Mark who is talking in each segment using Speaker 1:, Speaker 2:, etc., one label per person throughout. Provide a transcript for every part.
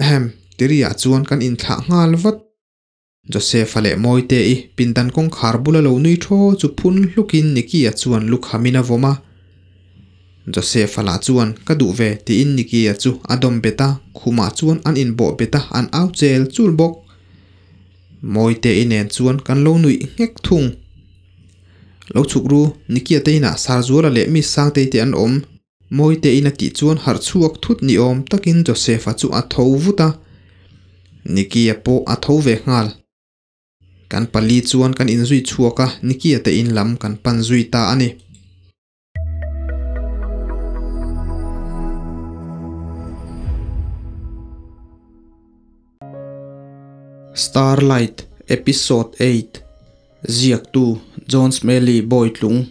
Speaker 1: Ahem, tiriah chuan kan inthlah nghal vat. Joseph-a leh Mawite-i pindan kawngkhar bula lo nui thaw chu phun hlukin Nicky-a chuan lukhamin a vawm a. Joseph-a lah chuan ka duh ve tiin Nicky-a chu a dawm bet a, khumah chuan an inbawh bet a, an au chel chul bawk. Mawite-i nen chuan kan lo nuih nghek thung. Lo chhuk ru, Nicky-a te inah Sarzuala leh Miss Sangtei te an awm. Mawite-in a tih chuan harh chhuak thut ni awm takin Joseph-a chu a tho vut a, Nicky-a pawh a tho ve nghal. Kan pali chuan kan inzui chhuak a, Nicky-a te in lam kan pan zui ta a ni. Starlight Episode 8 Ziaktu John Smelly Bawitlung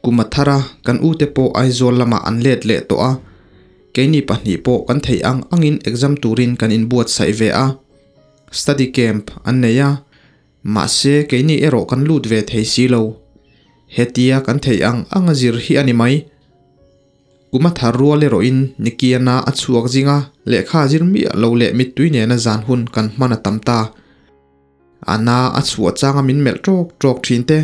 Speaker 1: Kum a thar a, kan ute pawh Aizawl lamah an let leh tawh a, keini pahnih pawh kan theih ang angin exam turin kan inbuatsaih ve a, study camp an nei a, mahse keini erawh kan lut ve thei si lo. Hetia kan theih ang anga zir hi a ni mai. Kum a thar rual erawhin Nikiana a chhuak zing a, lehkha zir miah lo leh mittui nena zan hun kan hman a tam ta. A na a chhuah changa min melh ṭawk ṭawk ṭhin te,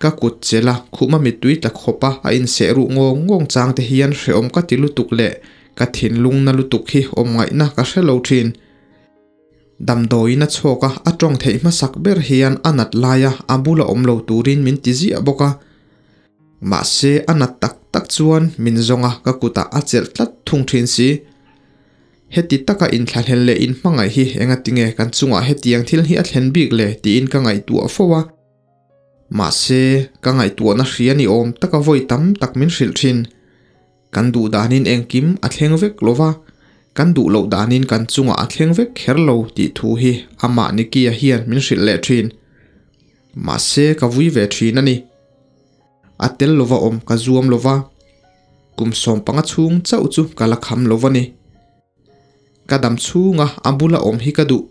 Speaker 1: ka kut chelh a khuma mittui tla khawp a a inseh ruh ngawng ngawng chang te hian hrehawm ka ti lutuk leh ka thinlung na lutuk hi awm ngaihna ka hre lo ṭhin. Damdawiin a chhawk a, a ṭawng theih hmasak ber hian a nat laia a bula awm lo turin min ti ziah bawk a. Mahse a nat tak tak chuan min zawng a ka kutah a chelh tlat thung ṭhin si. Heti taka inthlahlel leh inhmangaih hi engatinge kan chungah hetiang thil hi a thlen bik le tiin ka ngaihtuah fo a. Mahse, ka ngaihtuahna hria ni awm taka vawi tam tak min hrilh thin. Kan duh danin engkim a thleng vek lo va, kan duh loh danin kan chungah a thleng vek kher lo tih thu hi amah Nicky-a hian min hrilh leh thin. Mahse, ka vui ve thin a ni. A tel lova awm ka zuam lova, kum 15 chhung chauh chu ka la kham lo a ni. Ka dam chhunga a bula awm hi ka duh.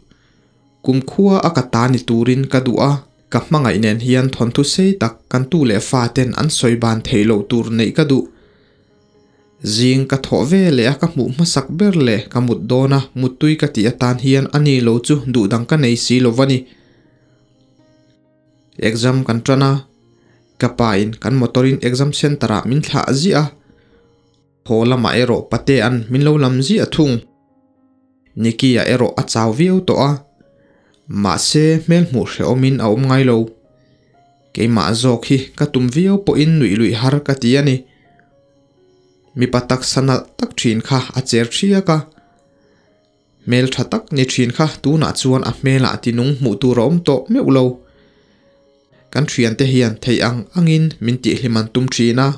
Speaker 1: Kum khua a ka ta ni turin ka duh a, ka hmangaih nen hian thawnthu sei tak kan tu leh fa ten an sawi ban theih loh tur neih ka duh. Zing ka thawh ve leh a ka hmuh hmasak ber leh ka mut dawn a muttui ka tih atan hian a ni lo chu duh dang ka nei si lo a ni. Exam kan tan a, ka pa in kan motor in exam center ah min thlah ziah a, haw lamah erawh pate an min lo lam ziah thung. Nicky-a erawh a chau viau tawh a, mahse hmel hmuh hrehawm in a awm ngai lo. Keimah zawk hi ka tum viau pawhin nuih luih har ka ti a ni. Mipa taksa nalh tak thin kha a cher thiak a. Hmel tha tak ni thin kha tunah chuan a hmelah tinung hmuh tur a awm tawh meuh lo. Kan thiante hian theih ang angin min tihhlim an tum thin a.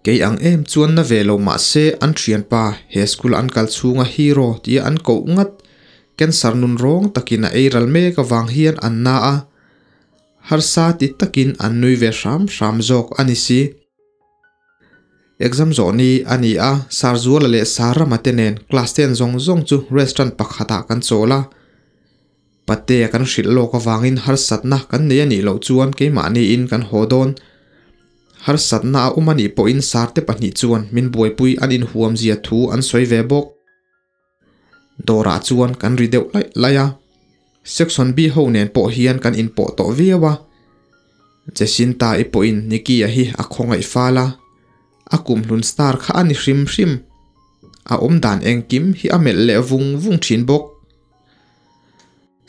Speaker 1: Kei ang em chuan na ve lo mahse an thianpa he school an kal chhunga hero tia an koh ngat cancer nun rawng takin a ei ral mek avang hian an na a, harsa ti takin an nui ve hram hram zawk a ni si. Exam zawh ni a ni a, Sarzuala leh Sarama te nen class ten zawng zawng chu restaurant pakhatah kan chawl a. Patea kan hrilh lawk avangin harsatna kan nei a nih loh chuan keimahniin kan haw dawn. Harsatna a awm a nih pawhin Sarte pahnih chuan min buaipui an inhuam zia thu an sawi ve bawk. Dawrah chuan kan ri deuh laih laih a, Section B ho nen pawh hian kan inpawh tawh viau a. Jacinta-i pawhin Nicky-a hi a khawngaih fal a, a kumhlun star kha a ni hrim hrim. A awmdan engkim hi a melh leh vung vung thin bawk.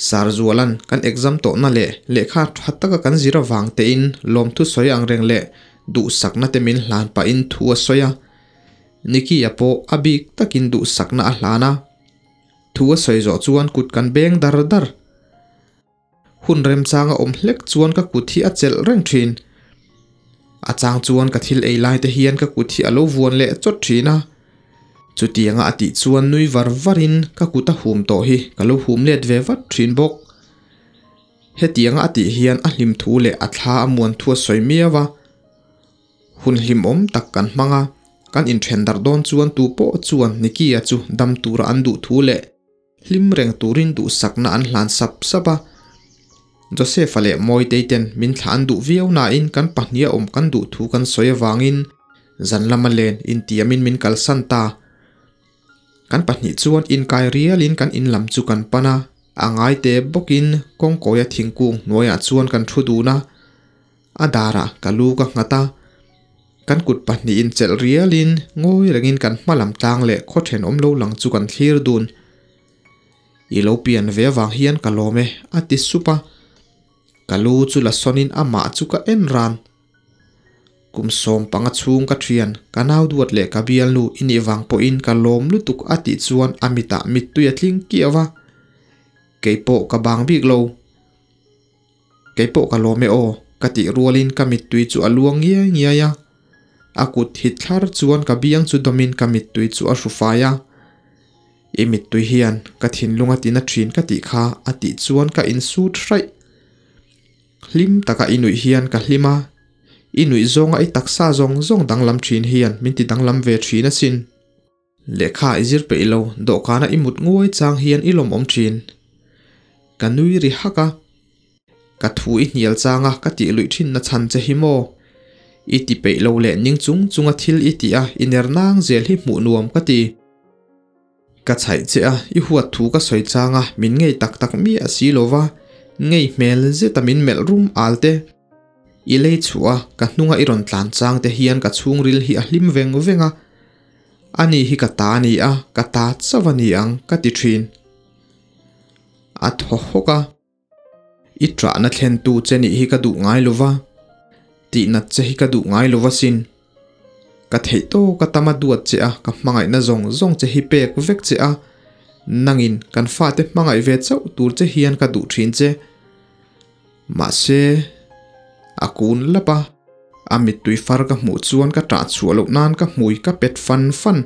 Speaker 1: Sarzuala'n kan exam tawhna leh lehkha tha taka kan zir avang tein lawmthu sawi ang reng leh duhsakna te min hlan pahin thu a sawi a. Nicky-a pawh a bik takin duhsakna a hlan a. Thu a sawi zawh chuan kut kan beng dar dar. Hun remchang a awm hlek chuan ka kut hi a chelh reng thin. A chang chuan ka thil ei lai te hian ka kut hi a lo vuan leh chawt thin a. Chutianga a tih chuan nui var varin ka kut a hum tawh hi ka lo hum let ve vat thin bawk. Hetianga a tih hian a hlim thu leh a thla a muan thu a sawi miau a. Hun hlimawm tak kan hmang a, kan inthen darh dawn chuan tu pawh chuan Nicky-a chu dam tura an duh thu leh hlim reng turin duhsakna an hlan sap sap a. Joseph-a leh Mawitei ten min thlah an duh viau nain kan pahnih a awm kan duh thu kan sawi avangin zan lama len intiamin min kalsan ta. Kan pahnih chuan inkai rialin kan in lam chu kan pan a, a ngai te bawkin kawngkawia thingkung hnuaiah chuan kan thu dun a, a darah ka lu ka nghat a. Kan kut pahnihin chelh rialin ngawi rengin kan hma lam tlang leh khaw thenawm lo lang chu kan thlir dun. I lo pian ve avang hian ka lawm e, a ti sup a. Ka lu chu la sawnin amah chu ka en ran. Kum 15 chhung ka thian, ka nau duat leh ka bialnu i nih vang pawhin ka lawm lutuk a tih chuan a mitah mittui a tling kiau a. Keipawh ka bang bik lo. Keipawh ka lawm e aw, ka tih rualin ka mittui chu a luang ngiai ngiai a. A kut hit thlar chuan ka biang chu dawmin ka mittui chu a hru fai a. I mittui hian ka thinlung a tina thin ka tih kha a tih chuan ka insut hraih. Hlim taka i nuih hian ka hlim a, i nuih zawnga i taksa zawng zawng danglam thin hian min ti danglam ve thin asin. Lehkha i zir peih lo, dawhkana i mut nguai chang hian i lawmawm thin. Ka nui ri hak a. Ka thu i hnial changa ka tih luih thin na chhan che hi maw? I ti peih lo leh ning chung chunga thil i tih a i ner nang zel hi hmuh nuam ka ti. Ka chhaih che a, i huat thu ka sawi changa min ngei tak tak miah si lo va, ngei hmel zeta min melh rum al te. I lei chhuah a, ka hnunga i rawn tlan chang te hian ka chhungril hi a hlim veng veng a. Ani hi ka ta a ni a, ka ta chauh a ni ang ka ti thin. A thaw hawk a. I ṭahna thlentu che nih hi ka duh ngai lo va, tihnat che hi ka duh ngai lo va sin. Ka theih tawk a tam a duat che a, ka hmangaihna zawng zawng che hi pek vek che a, nangin kan fate hmangaih ve chauh tur che hian ka duh ṭhin che. Mahse, a kun lap a, a mittui far ka hmuh chuan ka ṭah chhuah loh nan ka hmui ka pet fan fan.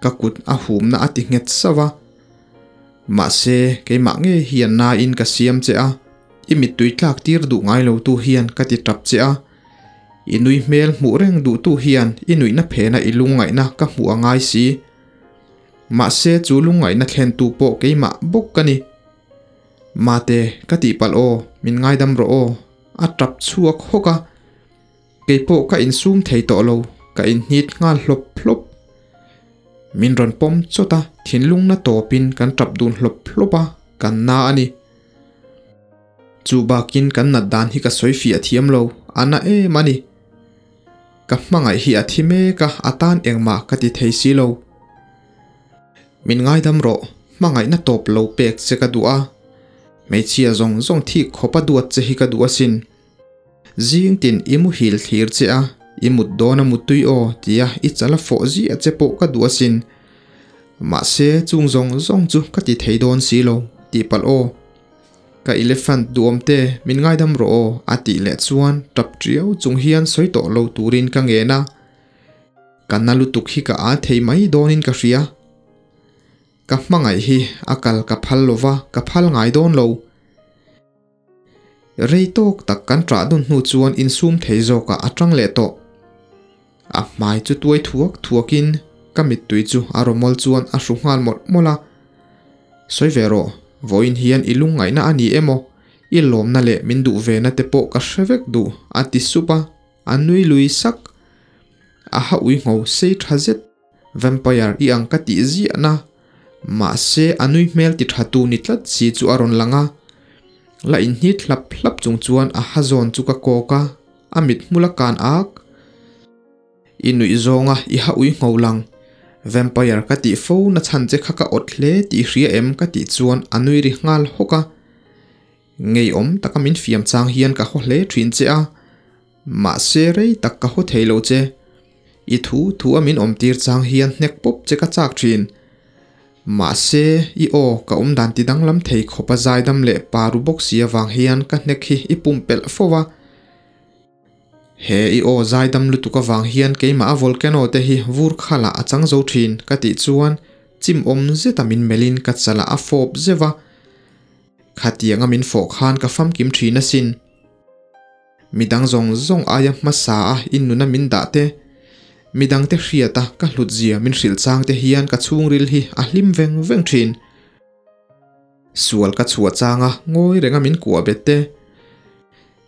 Speaker 1: Ka kut a humna a ti nghet sauh a. Mahse, keimah ngei hian nain ka siam che a, i mittui tlak tir duh ngai lo tu hian ka ti tap che a. I nui hmel hmuh reng duh tu hian i nuihna phena i lungngaihna ka hmuh a ngai si. Mahse, chu lungngaihna thlen tu pawh keimah bawk ka ni. Mate, ka tihpalh aw, min ngaidam rawh aw, a tap chhuak hawk a. Keipawh ka insum thei tawh lo, ka inhnit nghal hlawp hlawp. Min rawn pawm chawt a, thinlungna tawpin kan tap dun hlawp hlawp a, kan na a ni. Chu bakin kan nat dan hi ka sawi fiah thiam lo, a na em a ni. Ka hmangaih hi a thi mek a, a tan engmah ka ti thei si lo. Min ngaidam rawh, hmangaihna tawp lo pek che ka duh a, hmeichhia zawng zawng thik khawpa duat che hi ka duh asin. Zing tin i muhil thlir che a, i mut dawn a muttui aw tia i chal a fawh ziah che pawh ka duh asin. Mahse chung zawng zawng chu ka ti thei dawn si lo, tih palh aw. Ka elephant duhawm te min ngaidam rawh aw a tih leh chuan tap tiau chung hian sawi tawh lo turin ka ngen a. Ka na lutuk hi ka â thei mai dawnin ka hria. Ka hmangaih hi a kal ka phal lova ka phal ngai dawn lo. Rei tawk tak kan ṭah dun hnu chuan insum thei zawkah a ṭang leh tawh. A hmai chu tuai thuak thuakin ka mittui chu a rawmawl chuan a hru nghal mawlh mawlh a. Sawi ve rawh, vawiin hian i lungngaihna a ni emaw, i lawmna leh min duh vena te pawh ka hre vek duh, a ti sup a, a nui lui sak. A ha ui ngho sei ṭha zet. Vampire i ang ka tih ziahna, mahse a nui hmel ti tha tu ni tlat si chu a rawn lang a. La inhnit hlap hlap chung chuan a ha zawn chu ka kawk a, a mit hmul a kan ak. I nuih zawnga i ha ui ngho lang. Vampire ka tih fo na chhan che kha ka awt hle tih hria em ka tih chuan a nui ri nghal hawk a. Ngeiawm taka min fiam chang hian ka haw hle thin che a, mahse rei tak ka haw thei lo che. I thu thu a min awm tir chang hian hnek pawp che ka chak thin. Mahse, i aw ka awm dan ti danglam thei khawp a zaidam leh pa ru bawk si avang hian ka hnek hi i pumpelh fo a. He i aw zaidam lutuk avang hian keimah a volcano te hi vur khalah a chang zo thin ka tih chuan chim awm zeta min melhin ka chalah a fawp zeuh a. Khatianga min fawh khan ka famkim thin asin. Midang zawng zawng aia hmasa a innuna min dah te, midangte hriata ka hlutzia min hrilh chang te hian ka chhungril hi a hlim veng veng thin. Sual ka chhuah changa ngawi renga min kuah bet te,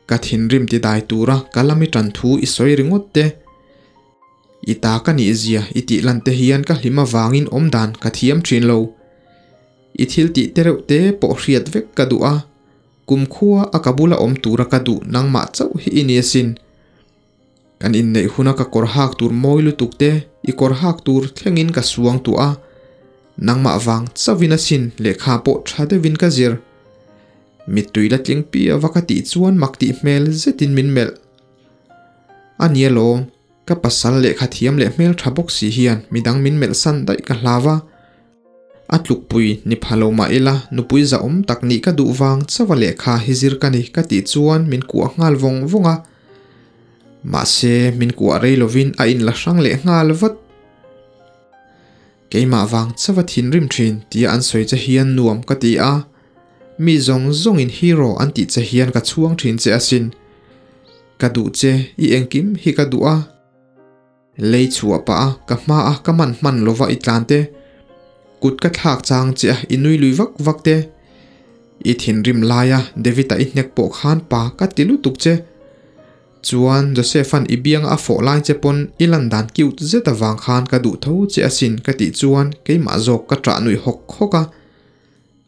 Speaker 1: ka thinrim ti dai tura ka lami tan thu i sawi ringawt te. I ta ka nih zia i tih lan te hian ka hlim avangin awm dan ka thiam thin lo. I thil tih te reuh te pawh hriat vek ka duh a, kum khua a ka bula awm tura ka duh nangmah chauh hi i ni asin. Kan inneih huna ka kawr hak tur mawi lutuk te i kawr hak tur thlengin ka suang tuah a, nangmah vang chauhin asin lehkha pawh tha deuhin ka zir. Mittui la tling pi ava ka tih chuan mak tih hmel zetin min melh. A nia lawm, ka pasal lehkha thiam leh hmel tha bawk si hian midang min melh san daih ka hlau a. A tlukpui ni pha lo mah ila nupui zahawm tak nih ka duh vang chauha lehkha hi zir ka ni ka tih chuan min kuah nghal vawng vawng a. Mahse min kuah rei lovin a inla hrang leh nghal vat. Keimah vang chauha thinrim thin tia an sawi che hian nuam ka ti a, mi zawng zawngin hero an tih che hian ka chhuang thin che asin. Ka duh che, i engkim hi ka duh a. Lei chhuah pah a, ka hma a ka man hman lova i tlan te, kut ka thlak chang che a i nui lui vak vak te, i thinrim laia David-a i hnek pawh khan pa ka ti lutuk che. Chuan Joseph-a'n i bianga a fawh lai che pawn i lan dan cute zet avang khan ka duh tho che asin ka tih chuan keimah zawk ka ṭah nuih hawk hawk a,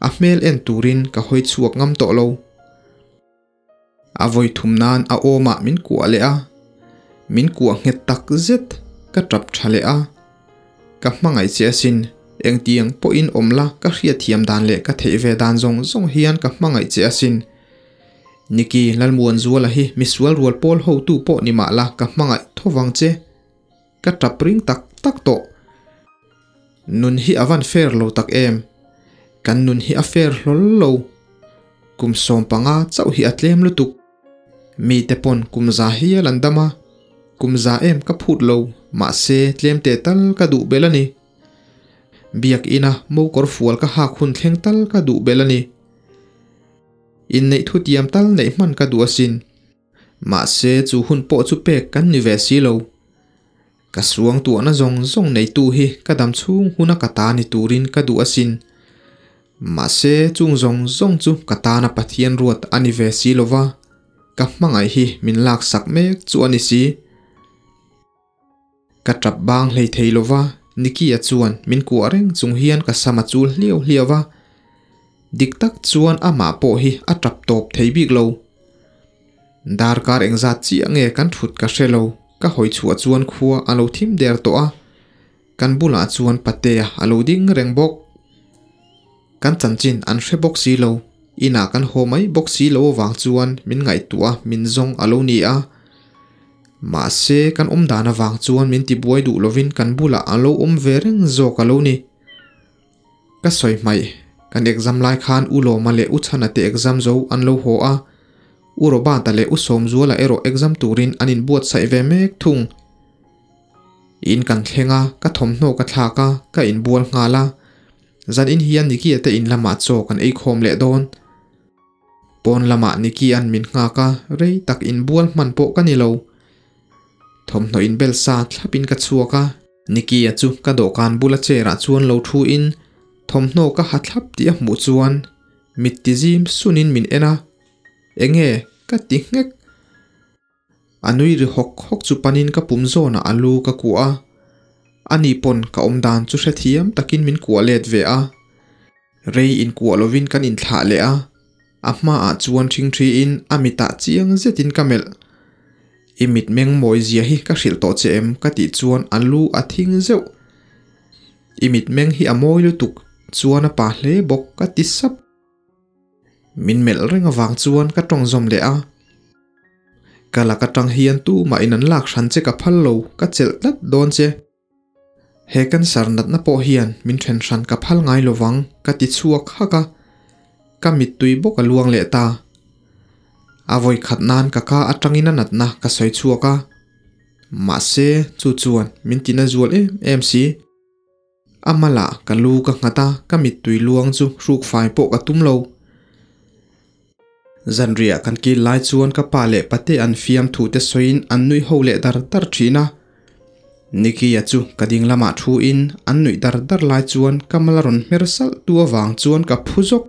Speaker 1: a hmel en turin ka hawi chhuak ngam tawh lo. A vawi thum nan a awmah min kuah leh a, min kuah nghet tak zet ka ṭap ṭha leh a, ka hmangaih che asin, engtiang pawhin awm la ka hriatthiam dan leh ka theih ve dan zawng zawng hian ka hmangaih che asin. Niki Lalmuanzuala hi misual rual pawl hotu pawh ni mah la ka hmangaih tho vang che. Ka tap ring tak tak tawh. Nun hi a van fair lo tak em. Kan nun hi a fair hlawl lo. Kum 15 chauh hi a tlem lutuk. Mite pawn kum za hial an dam a. Kum za em ka phut lo, mahse tlem te tal ka duh belh a ni. Biak ina mokawr fual ka hak hun thleng tal ka duh belh a ni. Inneih thutiam tal neih hman ka duh asin. Mahse chu hun pawh chu pek kan ni ve si lo. Ka suangtuahna zawng zawng neitu hi ka dam chhung huna ka ta ni turin ka duh asin. Mahse chung zawng zawng chu ka tana Pathian ruat a ni ve si lo va, ka hmangaih hi min laksak mek chu a ni si. Ka tap bang hlei thei lo va, Nicky-a chuan min kuah reng chung hian ka sam a chul hliau hliau a. Dik tak chuan amah pawh hi a tap tawp thei bik lo. Darkar engzat chiah nge kan thut ka hre lo, ka hawi chhuah chuan khua a lo thim der tawh a, kan bulah chuan Patea a lo ding reng bawk. Kan chanchin an hre bawk si lo, inah kan haw mai bawk si lo avang chuan min ngaihtuah a min zawng a lo ni a. Mahse, kan awm dan avang chuan min tibuai duh lovin kan bulah a lo awm ve reng zawk a lo ni. Ka sawi hmaih, kan exam lai khan U Lawma leh U Chhana te exam zo an lo haw a, U Robert-a leh U Sawmzuala erawh exam turin an inbuatsaih ve mek thung. In kan thleng a, ka thawmhnaw ka thlak a, ka inbual nghal a. Zan in hian Nicky-a te in lamah chaw kan eikhawm leh dawn. Pawn lamah Nicky-a'n min nghak a, rei tak inbual hman pawh ka ni lo. Thawmhnaw inbel sa thlapin ka chhuak a, Nicky-a chu ka dawhkan bula chair-ah chuan lo thu-in thawmhnaw ka ha thlap tih a hmuh chuan mit ti zim sunin min en a, Enge? ka ti nghek. A nui ri hawk hawk chu panin ka pum zawnah a lu ka kuah a, ani pawn ka awm dan chu hrethiam takin min kuah let ve a. Rei inkuah lovin kan inthlah leh a, a hmaah chuan ṭhingṭhiin a mitah chiang zetin ka melh. I mitmeng mawi zia hi ka hrilh tawh che em ka tih chuan a lu a thing zeuh. I mitmeng hi a mawi lutuk chuan a pa hle bawk ka ti sap. Min melh reng avang chuan ka tawng zawm leh a. Ka lak atang hian tumah in an lak hran che ka phal lo, ka chelh tlat dawn che. He cancer natna pawh hian min then hran ka phal ngai lovang ka ti chhuak hak a. Ka mittui bawk a luang leh ta. A vawi khat nan ka ka atangin a natna ka sawi chhuak a. Mahse chu chuan min tina zual em em si. A malah ka lu ka nghat a, ka mittui luang chu hruk fai pawh ka tum lo. Zanriah kan kil lai chuan ka pa leh pate an fiamthu te sawiin an nui ho leh dar dar thin a. Nicky-a chu ka ding lamah thu in an nuih dar dar lai chuan ka mal a rawn hmer salh tu avang chuan ka phu zawk.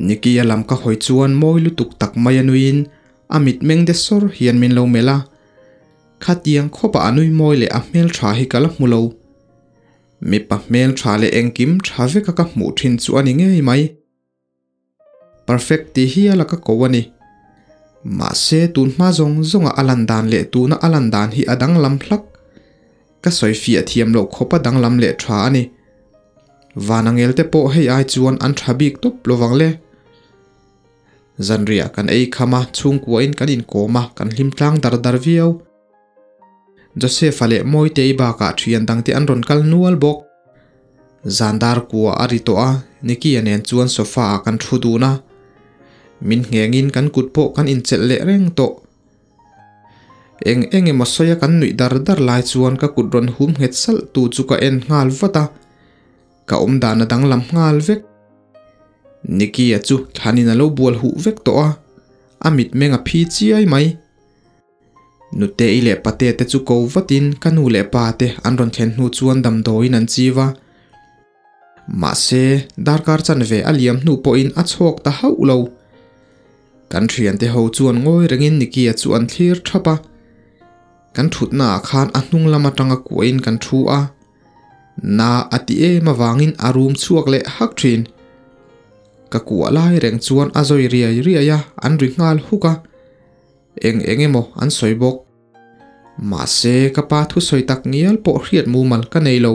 Speaker 1: Nicky-a lam ka hawi chuan mawi lutuk tak mai a nuiin a mitmeng de sawr hian min lo melh a. Khatiang khawpa a nui mawi leh a hmel tha hi ka la hmu lo. Mipa hmel tha leh engkim tha veka ka hmuh thin chu a ni ngei mai. Perfect tih hi a la ka ko a ni. Mahse tun hma zawng zawnga a lan dan leh tuna a lan dan hi a danglam hlak. Ka sawi fiah thiam loh khawpa danglam leh tha a ni. Vanangel te pawh hei ai chuan an tha bik tawp lovang le. Zanriah kan ei kham a, chhungkuain kan inkawm a, kan hlim tlang dar dar viau. Joseph-a leh Mawitei bakah thian dangte an rawn kal nual bawk. Zan dar kua a ri tawh a, Nicky-a nen chuan sofa-ah kan thu dun a. Min nghengin kan kut pawh kan inchelh leh reng tawh. Eng eng emaw sawia kan nuih dar dar lai chuan ka kut rawn hum nghet salh tu chu ka en nghal vat a, ka awm dan a danglam nghal vek. Nicky-a chu thlanin a lo bual huh vek tawh a, a mitmeng a phi chiai mai. Nute-i leh pate te chu ko vatin ka nu leh pa te an rawn thlen hnu chuan damdawiin an chiv a. Mahse, darkar chanve a liam hnu pawhin a chhawk ta hauh lo. Kan thiante ho chuan ngawi rengin Nicky-a chu an thlir thap a. Kan thutnaah khan a hnung lam atanga kuahin kan thu a. Na a ti em avangin a rum chhuak leh hak thin. Ka kuah lai reng chuan a zawi riai riai a, an ri nghal huk a. Eng eng emaw an sawi bawk. Mahse, ka pa thusawi tak ngial pawh hriat mumal ka nei lo.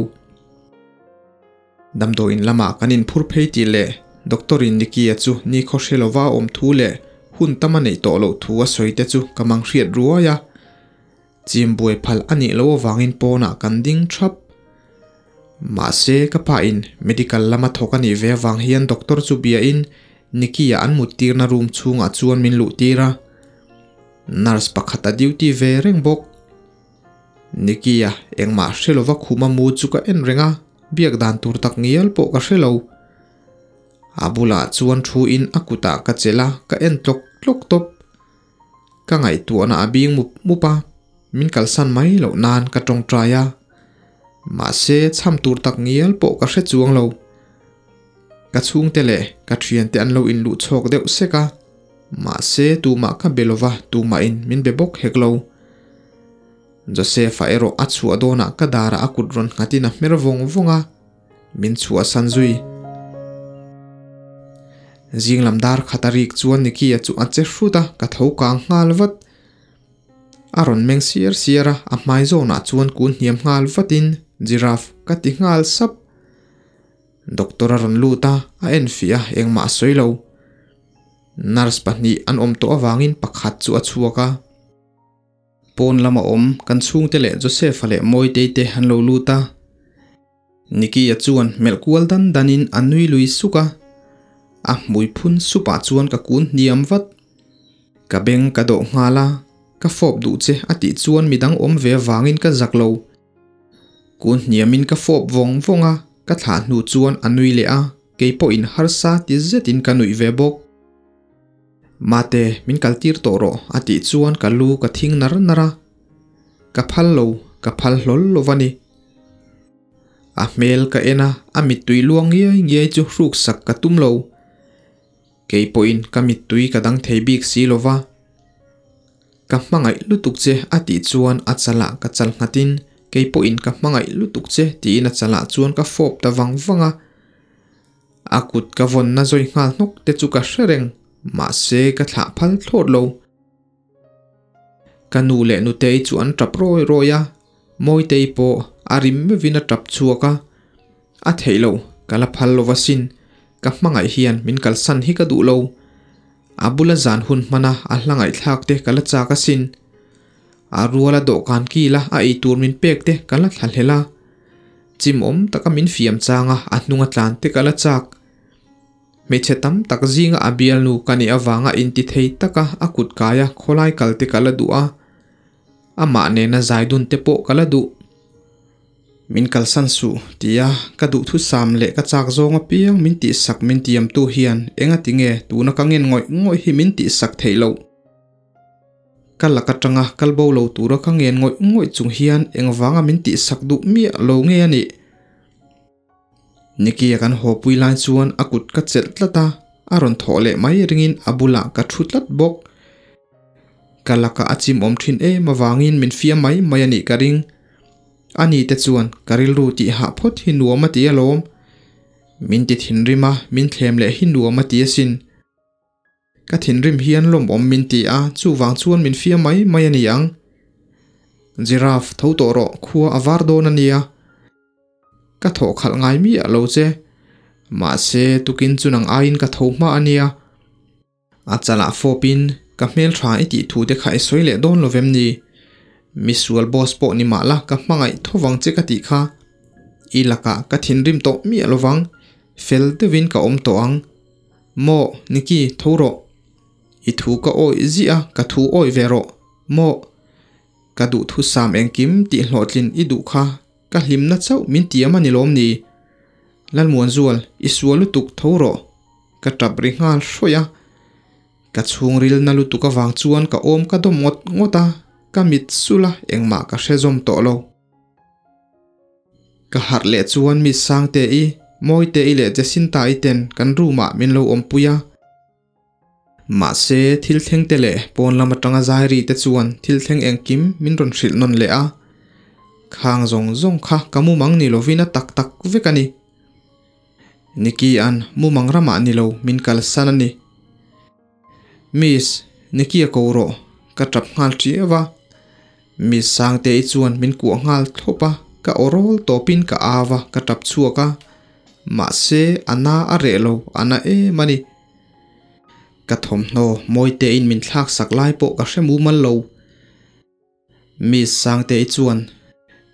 Speaker 1: Damdawiin lamah kan inphur phei tih leh Doctor-in Nicky-a chu nikhaw hre lova a awm thu leh hun tam a neih tawh loh thu a sawi te chu ka mang hriat ruai a. Chim buai phal a nih loh avangin pawnah kan ding thap. Mahse, ka pa-in medical lama thawk a nih ve avang hian doctor chu biain Nicky-a an mut tirna room chhungah chuan min luh tir a. Nurse pakhat a duty ve reng bawk. Nicky-a engmah hre lova khuma mu chu ka en reng a, biak dan tur tak ngial pawh ka hre lo. A bulah chuan thu in a kutah ka chelh a, ka en tlawk tlawk tawp. Ka ngaihtuahna a bing mup mup a, min kalsan mai loh nan ka tawngtai a. Mahse, chham tur tak ngial pawh ka hre chuang lo. Ka chhungte leh ka thiante an lo inluh chhawk deuh sek a, mahse tumah ka be lova tumahin min be bawk hek lo. Joseph-a erawh a chhuah dawnah ka darah a kut rawn nghatin a hmer vawng vawng a, min chhuahsan zui. Zinglam dar khat a rik chuan Nicky-a chu a che hrut a, ka tho kang nghal vat. A rawn meng siar siar a, a hmai zawnah chuan kun hniam nghal vatin Giraffe ka ti nghal sap. Doctor a rawn lut a, a en fiah a, engmah a sawi lo. Nurse pahnih an awm tawh avangin pakhat chu a chhuak a. Pawn lama awm kan chhungte leh Joseph-a leh Mawitei te an lo lut a. Nicky-a chuan melh kual dan danin a nui lui suk a. A hmui phun supah chuan ka kun hniam vat. Ka beng ka dawh nghal a, ka fawp duh che a tih chuan midang awm ve avangin ka zak lo. Kun hniamin ka fawp vawng vawng a, ka thlah hnu chuan a nui leh a, kei pawhin harsa ti zetin ka nuih ve bawk. Mate, min kal tir tawh rawh a tih chuan ka lu ka thing nar nar a. Ka phal lo, ka phal hlawl lo va ni. A hmel ka en a, a mittui luang ngiai ngiai chu hruk sak ka tum lo. Kei pawhin ka mittui ka dang thei bik si lo va. Ka hmangaih lutuk che a tih chuan a chalah ka chal nghatin kei pawhin ka hmangaih lutuk che tiin a chalah chuan ka fawp ta vang vang a. A kut ka vawnna zawi nghal hnawk te chu ka hre reng, mahse ka thlah phal thlawt lo. Ka nu leh Nutei chu an tap rawi rawi a, Mawitei pawh a rim meuhin a tap chhuak a. A theih loh, ka la phal lo va sin, ka hmangaih hian min kalsan hi ka duh lo. A bula zan hun hmana a hla ngaihthlak te ka la chak asin. A ruala dawhkan kila a eitur min pek te ka la thla hlel a. Chimawm taka min fiam changa a hnunga tlan te ka la chak. Hmeichhe tam tak zinga a bialnu ka nih avanga inti thei taka a kut kaia khawlai kal te ka la duh a. Amah nena zai dun te pawh ka la duh. Min kalsan suh, tia ka duhthusam leh ka chak zawng apiang min tihsak min tiamtu hian enga tinge tuna ka ngen ngawih ngawih hi min tihsak theih loh. Ka lak atanga kal bo lo tura ka ngen ngawih ngawih chung hian engvanga min tihsak duh miah lo nge a nih? Nicky-a kan haw pui lai chuan a kut ka chelh tlat a, a rawn thawh leh mai ringin a bulah ka thu tlat bawk. Ka laka a chim awm thin em avangin min fiam mai mai a nih ka ring. Ani te chuan ka rilru tih hah phawt hi nuam a ti alawm. Min ti thinrim a, min thlem leh hi nuam a ti asin. Ka thinrim hian lawmawm min ti a, chuvang chuan min fiam mai mai a ni ang. Giraffe tho tawh rawh, khua a var dawn a nia. Ka thawh khalh ngai miah lo che. Mahse, tukin chu nang aiin ka tho hma a nia. A chalah fawpin, Ka hmeltha i tih thu te kha i sawi leh dawn lo vem ni? Misual boss pawh ni mah la ka hmangaih tho vang che ka tih kha. I lakah ka thinrim tawh miah lo vang, fel deuhin ka awm tawh ang. Maw, Nikki, tho rawh. I thu ka awih ziah a, ka thu awih ve rawh. Maw? Ka duhthusam engkim tih hlawhtlin i duh kha ka hlimna chauh min tiam a ni lawm ni? Lalmuanzual, i sual lutuk tho rawh. Ka tap ri nghal hrawih a. Ka chhungril na lutuk avang chuan ka awm ka dawm ngawt ngawt a, ka mit sul a, engmah ka hre zawm tawh lo. Ka harh leh chuan Miss Sangte-i, Mawite-i leh Jacinta-i ten kan room-ah min lo awmpui a. Mahse, thil thleng te leh pawn lam atanga zai ri te chuan thil thleng engkim min rawn hrilh nawn leh a. Khang zawng zawng kha ka mumang ni lovin a tak tak vek a ni. Nicky-a'n mumang ramah ni lo min kalsan a ni. Miss, Nicky-a ko rawh, ka tap nghal ṭiau a. Miss Sangte-i chuan min kuah nghal thlawp a, ka aw rawl tawpin ka au a, ka tap chhuak a. Mahse, a na a reh lo, a na em a ni. Ka thawmhnaw Mawite-in min thlak sak lai pawh ka hre mumal lo. Miss Sangte-i chuan,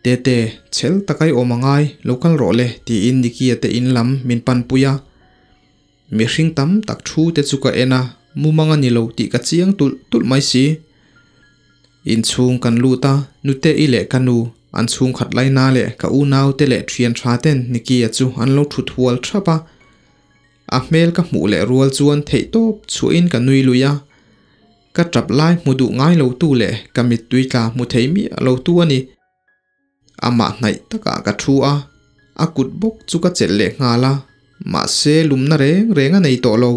Speaker 1: Tete, chhel taka i awm a ngai, lo kal rawh le, tiin Nicky-a te in lam min panpui a. Mihring tam tak thu te chu ka en a, mumang a ni lo tih ka chiang tulh tulh mai si. Inchhung kan lut a, Nute-i leh ka nu, an chhungkhat laina leh ka unau te leh thian tha ten Nicky-a chu an lo thut hual thap a. A hmel ka hmuh leh rual chuan theihtawp chhuahin ka nui lui a. Ka tap lai hmu duh ngai lo tu leh ka mittui tla hmu thei miah lo tu a ni. Amah hnaih takah ka thu a, a kut bawk chu ka chelh leh nghal a, mahse lumna reng reng a nei tawh lo.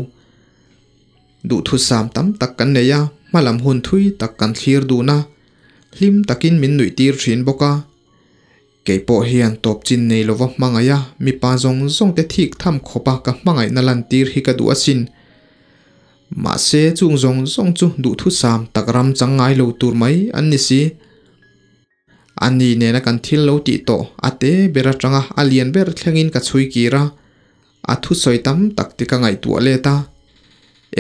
Speaker 1: Duhthusam tam tak kan nei a, hmalam hun thui tak kan thlir dun a, hlim takin min nuih tir thin bawk a. Kei pawh hian tawp chin nei lova hmangaih a, mipa zawng zawng te thik tham khawp a ka hmangaihna lantir hi ka duh asin. Mahse chung zawng zawng chu duhthusam tak ram chang ngai lo tur mai an ni si. A ni nena kan thil lo tih tawh a te ber atanga a lian ber thlengin ka chhui kir a, a thusawi tam tak te ka ngaihtuah let a.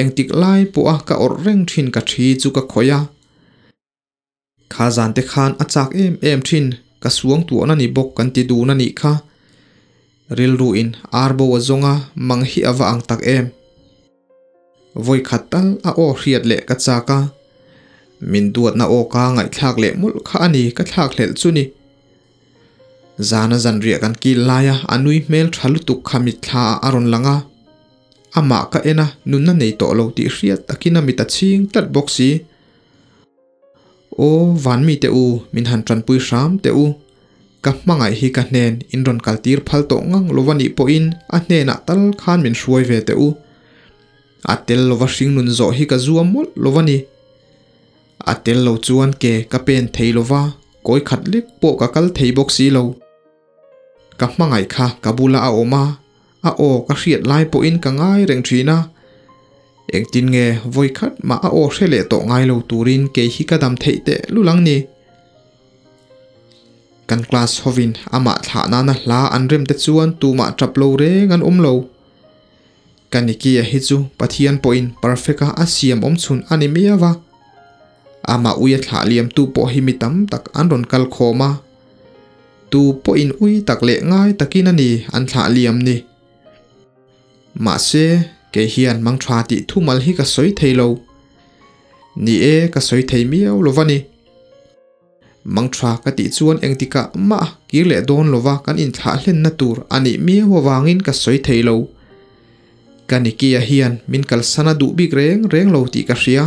Speaker 1: Engtik lai pawha ka awrh reng thin ka thi chu ka khawih a. Kha zan te khan a chak em em thin, ka suang tuahna ni bawk kan ti dun a nih kha. Rilru in ar bo a zawng a, mang hi a va ang tak em. Vawi khat tal a aw hriat leh ka chak a, min duatna aw ka ngaihthlak leh mawlh kha a ni ka thlak hlelh chu ni. Zana zanriah kan kil laia a nui hmel tha lutuk kha mitthla ah a rawn lang a. Amah ka en a, nunna nei tawh lo tih hriat takin a mit a chhing tlat bawk si. Aw van mite u, min han tanpui hram teh u. Ka hmangaih hi ka hnen in rawn kaltir phal tawh ngang lo a nih pawhin a hnenah tal khan min hruai ve teh u. A tel lova hringnun zawh hi ka zuam mawlh lo a ni. A tel lo chuan ke ka pen thei lova, kawi khat lek pawh ka kal thei bawk si lo. Ka hmangaih kha ka bula a awm a, a aw ka hriat lai pawhin ka ngai reng thin a. Engtin nge vawi khat mah a aw hre leh tawh ngai lo turin kei hi ka dam theih teh lul ang ni. Kan class hovin amah thlah nana hla an rem te chuan tumah tap lo reng an awm lo. Ka Nicky-a hi chu Pathian pawhin perfect-a a siam awm chhun a ni miau a. Amah ui a thlah liamtu pawh hi mi tam tak an rawn kal khawm a. Tu pawhin ui tak leh ngai takin a ni an thlah liam ni. Mahse, kei hian mang tha tih thumal hi ka sawi thei lo. Ni e, ka sawi thei miau lo va ni. Mang tha ka tih chuan engtikah mah kir leh dawn lova kan inthlah hlenna tur a nih miau avangin ka sawi thei lo. Ka Nicky-a hian min kalsan a duh bik reng reng lo tih ka hria.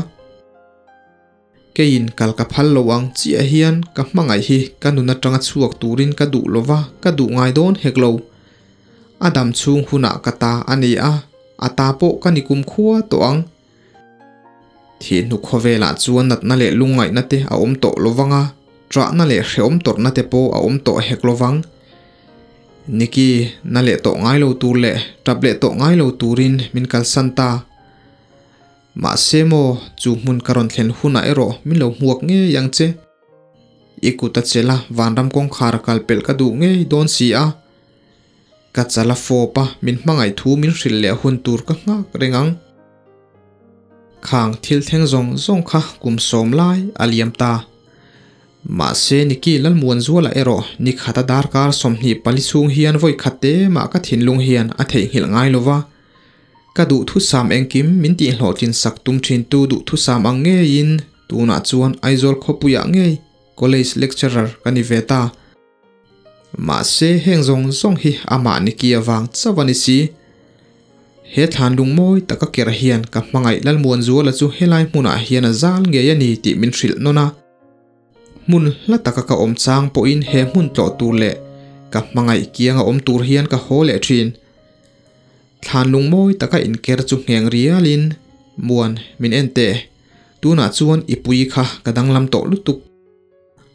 Speaker 1: Keiin kal ka phal lo ang chiah hian ka hmangaih hi ka nun atanga chhuak turin ka duh lova ka duh ngai dawn hek lo. A dam chhung hunah ka ta a ni a, a ta pawh ka ni kum khua tawh ang. Thih hnu khawvelah chuan natna leh lungngaihna te a awm tawh lovang a, ṭahna leh hrehawm tawrhna te pawh a awm tawh hek lovang. Niki, na leh tawh ngai lo tur leh ṭap leh tawh ngai lo turin min kalsan ta. Mahse maw, chu hmun ka rawn thlen hunah erawh min lo hmuak ngei ang che. I kut a chelh a, vanram kawngkhar a kal pelh ka duh ngei dawn si a. Ka chal a fawp a, min hmangaih thu min hrilh leh hun tur ka nghak reng ang. Khang thil thleng zawng zawng kha kum sawm lai a liam ta. Mahse Niki Lalmuanzuala erawh ni khata darkar 24 chhung hian vawi khat te mah ka thinlung hian a theihnghilh ngai lo va. Ka duhthusam engkim min tihhlawhtlin sak tum thintu duhthusam ang ngeiin tunah chuan Aizawl khawpuiah ngei college lecturer ka ni ve ta. Mahse heng zawng zawng hi amah Niki avang chauh a ni si. He thlan lungmawi taka ker hian ka hmangaih Lalmuanzuala chu helai hmunah hian a zal ngei a ni tih min hrilh nawn a. Hmun hla taka ka awm chang pawhin he hmun tlawh tur leh ka hmangaih kianga awm tur hian ka haw leh thin. Thlan lungmawi taka inker chu ngheng rialin, Muan, min en teh. Tunah chuan i pui kha ka danglam tawh lutuk.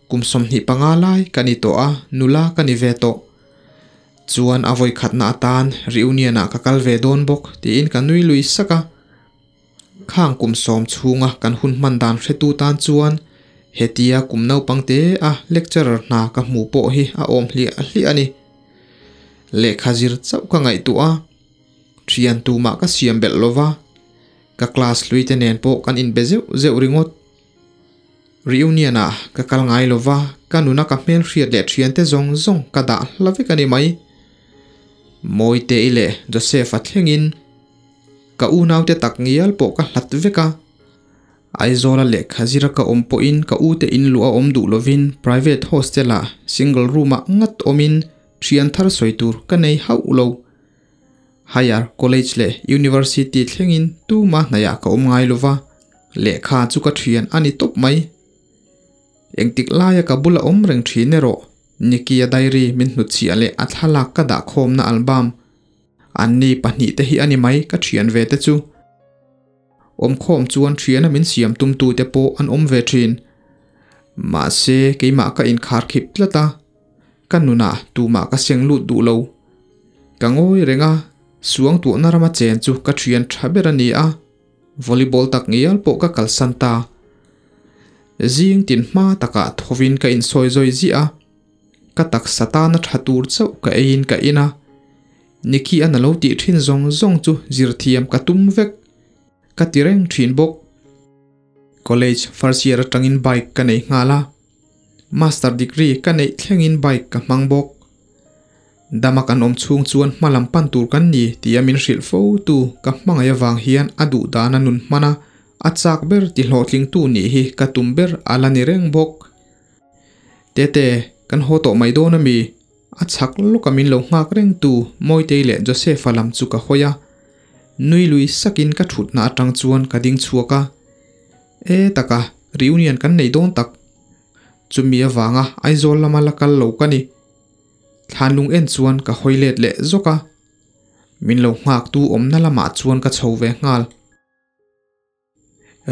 Speaker 1: Kum 25 lai ka ni tawh a, nula ka ni ve tawh. Chuan a vawikhatna atan reunion ah ka kal ve dawn bawk tiin ka nui lui sak a. Khang kum sawm chhunga kan hun hman dan hretu tan chuan hetia kum naupang te a lecturer hna ka hmuh pawh hi a awm hliah hliah a ni. Lehkha zir chauh ka ngaihtuah a, thian tumah ka siam belh lova, ka class hlui te nen pawh kan inbe zeuh zeuh ringawt. Reunion ah ka kal ngai lova, ka nuna ka hmelhriat leh thiante zawng zawng ka dah hla vek a ni mai. Mawite-i leh Joseph-a thlengin ka unaute tak ngial pawh ka hlat vek a. Aizawla lehkha zira ka awm pawhin ka ute in luh a awm duh lovin private hostel ah single room ah ngat awmin thian thar sawi tur ka nei hauh lo. Higher college leh university thlengin tuma hnaihah ka awm ngai lova, lehkha chu ka thian a ni tawp mai. Engtik laia ka bula awm reng thin erawh Nicky-a diary min hnutchhiah leh a thlalak ka dah khawmna album Anni pahnihte hi a ni mai ka thian ve te chu. Awmkhawm chuan thiana min siam tumtute pawh an awm ve thin. Mahse keimah ka inkhar khip tlat a, ka nunah tumah ka seng lut duh lo. Ka ngawi reng a, suangtuahna rama chen chu ka thian tha ber a ni a, volleyball tak ngial pawh ka kalsan ta. Zing tin hma takah thovin ka insawi zawi ziah a. Ka taksa tana tha tur chauh ka eiin ka in a, Nikhi a na lo tih thin zawng zawng chu zirthiam ka tum vek ka ti reng thin bawk. College first year atangin bike ka nei nghal a, master degree ka neih thlengin bike ka hmang bawk. Dama kan awm chhung chuan hma lam pan tur kan ni tia min hrilh fo tu ka hmangaih avang hian a duh dana nun hman a, a chak ber ti hlawhtlingtu nih hi ka tum ber a la ni reng bawk. Tete, kan haw tawh mai dawn ami? A chhak lawka min lo nghak reng tu Mawitei leh Joseph-a lam chu ka hawi a. Nui lui sakin ka thutna atang chuan ka ding chhuak a. E taka, reunion kan nei dawn tak. Chumi avanga Aizawl lama la kal lo ka ni. Thlanlung en chuan ka hawi let leh zawk a. Min lo nghak tu awmna lamah chuan ka chho ve nghal.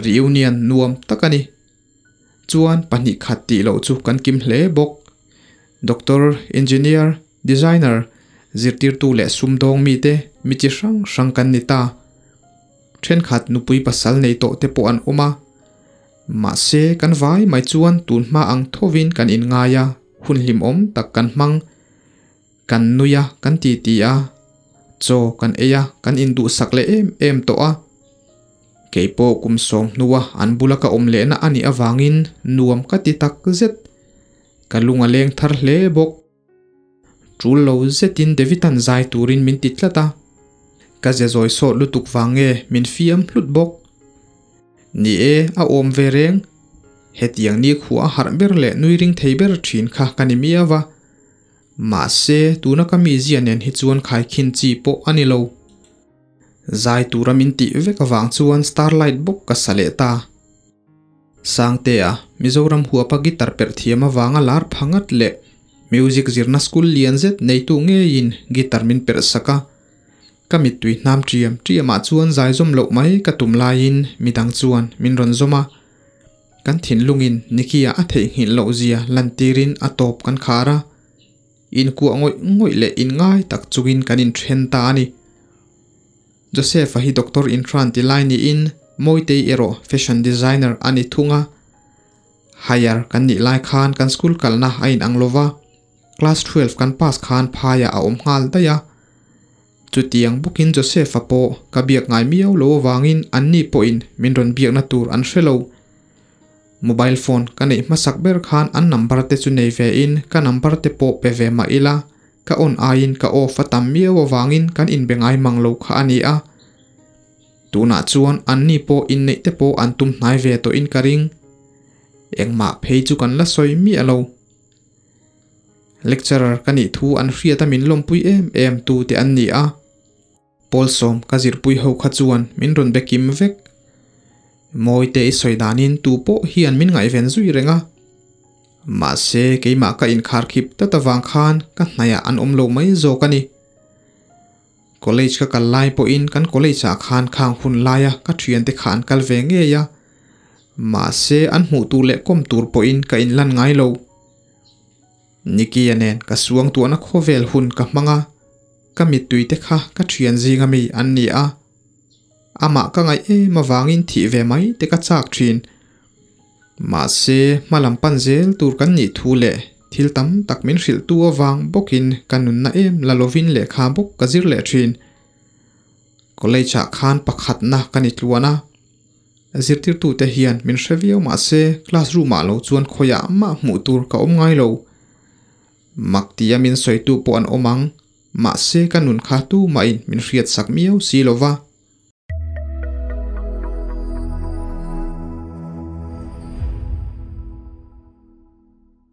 Speaker 1: Reunion nuam tak a ni. Chuan pahnih khat tih loh chu kan kim hle bawk. Doctor, Engineer, Designer, zirtirtu leh sumdawng mite mi chi hrang hrang kan ni ta. Thenkhat nupui pasal nei tawh te pawh an awm a. Mahse kan vai mai chuan tun hma ang thovin kan inngai a, hun hlimawm tak kan hmang. Kan nui a, kan titi a, chaw kan ei a, kan induhsak leh em em tawh a. Kei pawh kum sawm hnua an bula ka awm lehna a nih avangin nuam ka ti tak zet. Ka lung a leng thar hle bawk. Tul lo zetin David-a'n zai turin min ti tlat a. Ka ze zawi sawt lutuk vang nge min fiam hlut bawk. Ni e, a awm ve reng. Hetiang ni khua a harh ber leh nui ring thei ber thin kha ka ni miau a. Mahse, tuna ka mizia nen hi chuan khaikhin chi pawh a ni lo. Zai tura min tih vek avang chuan Starlight bawk ka sa leh ta. Sangtea, Mizoram huapa guitar perh thiam avanga lar pha ngat leh music zirna school lian zet neitu ngeiin guitar min perh sak a. Ka mittui hnam ṭiam ṭiamah chuan zai zawm loh mai ka tum laiin midang chuan min rawn zawm a. Kan thinlungin Nicky-a a theihnghilh loh zia lantirin a tawp kan khar a. Inkuah ngawih ngawih leh inngai tak chungin kan inṭhen ta a ni. Joseph-a hi doctor inhran ti lai niin Mawitei erawh fashion designer a ni thung a. Higher kan nih lai khan kan school kalna a inang lo va, class 12 kan pass khan phaiah a awm nghal daih a. Chutiang bawkin Joseph-a pawh ka biak ngai miau lo avangin anni pawhin min rawn biakna tur an hre lo. Mobile phone ka neih hmasak ber khan an number te chu nei ve in ka number te pawh pe ve mah ila ka on aiin ka off a tam miau avangin kan inbe ngai mang lo kha a ni a. Tunah chuan anni pawh inneih te pawh an tum hnai ve tawhin ka ring. Engmah phei chu kan la sawi miah lo. Lecturer ka nih thu an hriat a min lawmpui em em tu te an ni a. Pawlsawm ka zirpui ho kha chuan min rawn be kim vek. Mawite i sawi danin tu pawh hian min ngaihven zui reng a. Mahse keimah ka inkharkhip tlat avang khan ka hnaiah an awm lo mai zawk a ni. College ka kal lai pawhin kan college ah khan khang hun laia ka thiante kha an kal ve ngei a. Mahse an hmuh tur leh kawm tur pawhin ka inlan ngai lo. Nicky-a nen ka suangtuahna khawvel hun ka hmang a, ka mittui te kha ka thian zinga mi an ni a. Amah ka ngaih em avangin thih ve mai te ka chak thin. Mahse, hma lam pan zel tur kan nih thu leh thil tam tak min hrilhtu avang bawkin ka nunna em la lovin lehkha bawk ka zir leh thin. College ah khan pakhatna ka ni tluan a. Zirtirtute hian min hre viau mah se classroom ah lo chuan khawiah mah hmuh tur ka awm ngai lo. Mak tia min sawitu pawh an awm ang, mahse ka nun kha tumahin min hriatsak miau si lo va.